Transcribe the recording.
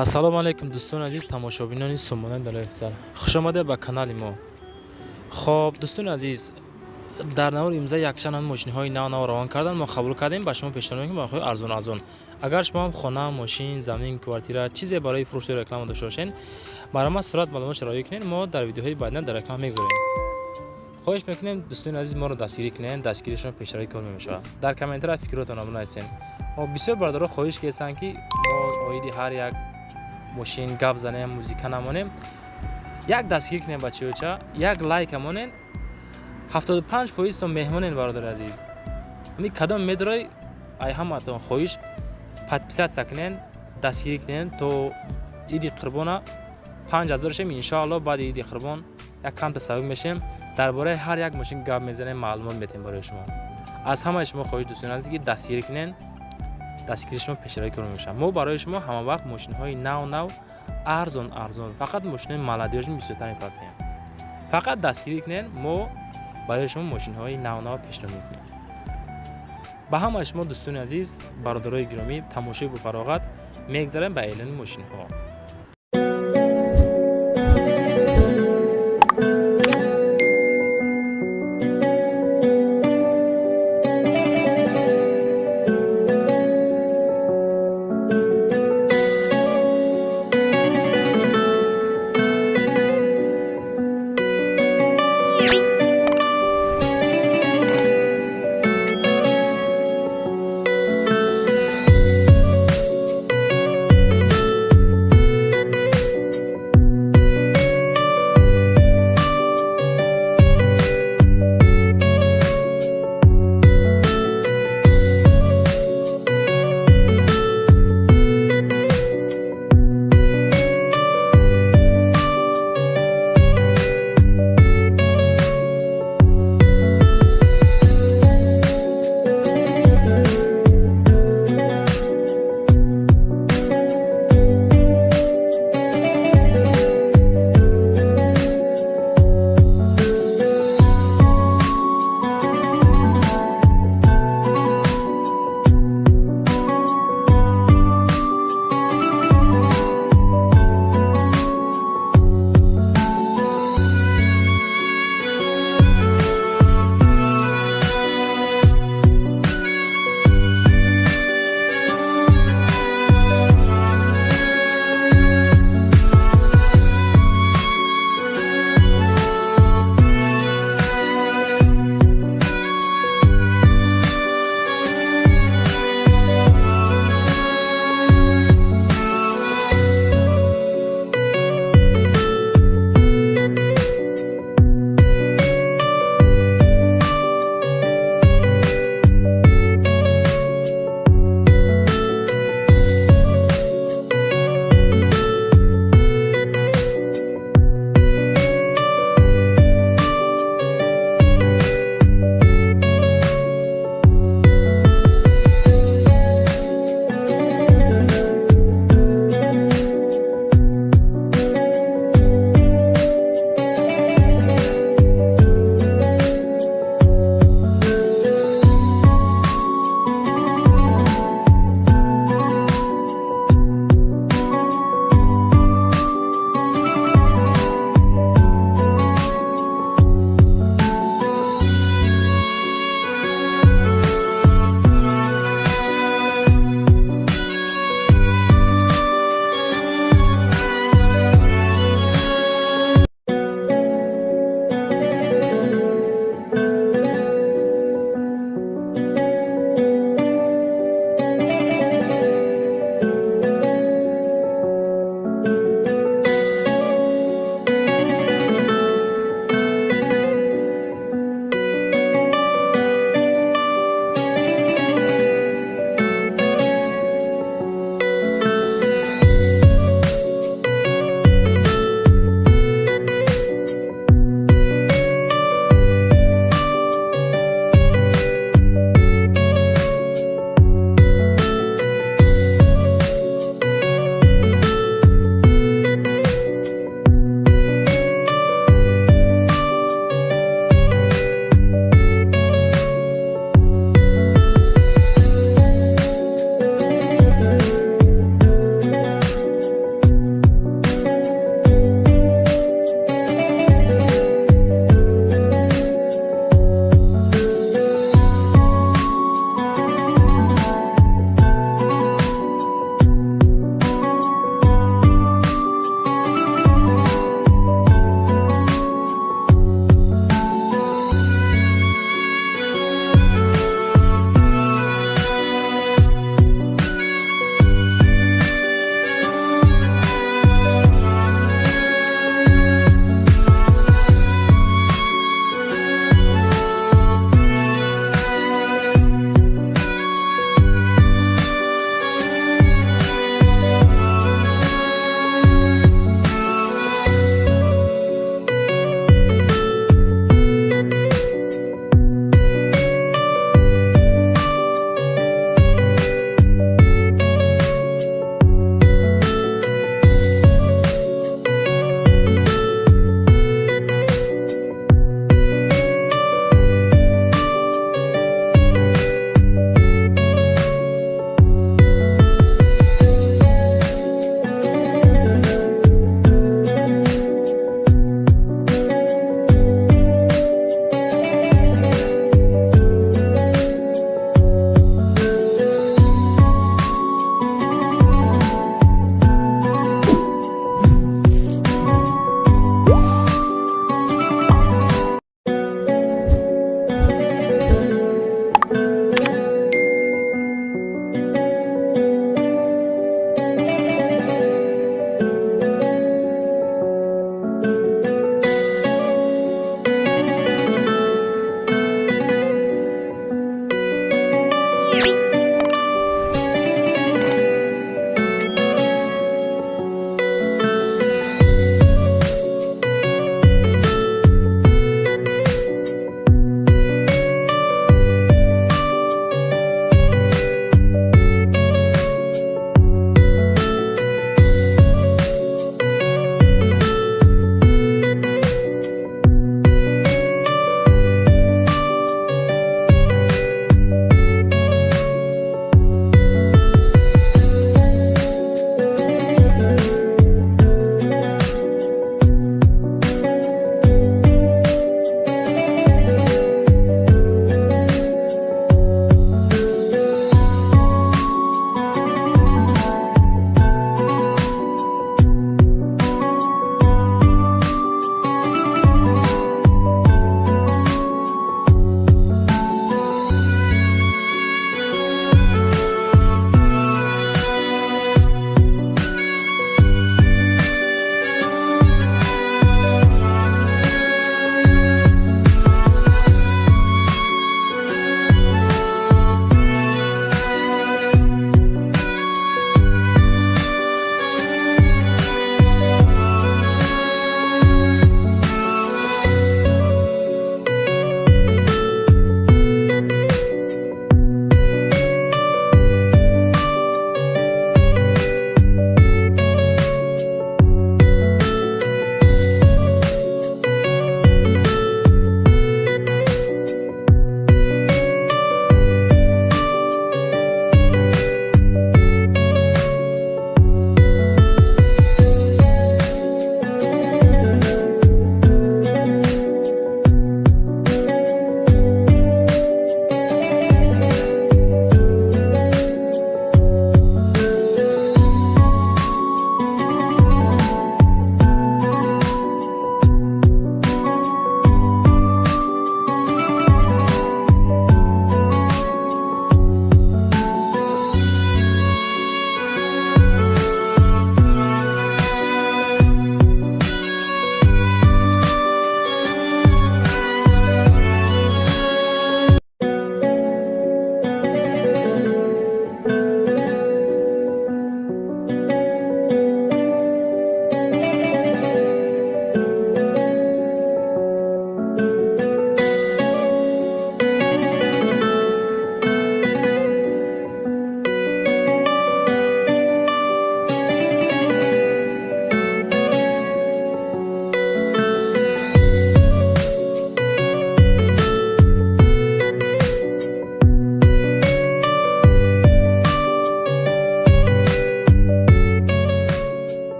Ассалому алайкум, дӯстони азиз, тамошобинони сомонаи Далои Афзал, хушомадед ба канали мо. Хоб, дӯстони азиз, дар навори имрӯза якчанд ҳам мошинҳои нав нав равон кардан, мо қабул кардем, ба шумо пешниҳод мекунем нархҳои арзон арзон. Агар шумо ҳам хона, мошин, замин, квартира, чизе барои фурӯшу реклама дошта бошед, марҳамат, сурат, маълумотшро роӣ кунед, мо дар видеоҳои баъдина дар реклама мегузорем. Хоҳиш мекунем, дӯстони азиз, моро дастгирӣ кунед, дастгирии шумо пешравии кор мешавад. Дар комментария фикротонро бинависед. Бисёр бародаро хоҳиш карданд, ки мо оиди ҳар як мошин гап занем, музика намонем. Як дастгирӣ кунем, бачаёча, як лайка монен, 75 фоизтон меҳмонен. Бародари азиз, ами кадом медорой, ай ҳамаатон хоҳиш, подписаться кунен, дастгирӣ кунен, то иди қурбона 5000 шем. Иншоалло, баъди иди қурбон як камта сабук мешем, дар бораи ҳар як мошин гап мезанем, маълумот метем барои шумо. Аз ҳамаи шумо хоҳиш, дӯстони азиз, ки дастгирӣ кунен, дастгирии шумо пешравӣ кор мешавад. Мо барои шумо ҳама вақт мошинҳои нав нав, арзон арзон, фақат мошинҳои молодёжный бисёртар мепартоем. Фақат дастгирӣ кунен, мо барои шумо мошинҳои нав нав пешниҳод мекунем. Ба ҳамаи шумо, дӯстони азиз, бародарои гиромӣ, тамошои бофароғат. Мегзарем ба эълони мошинҳо.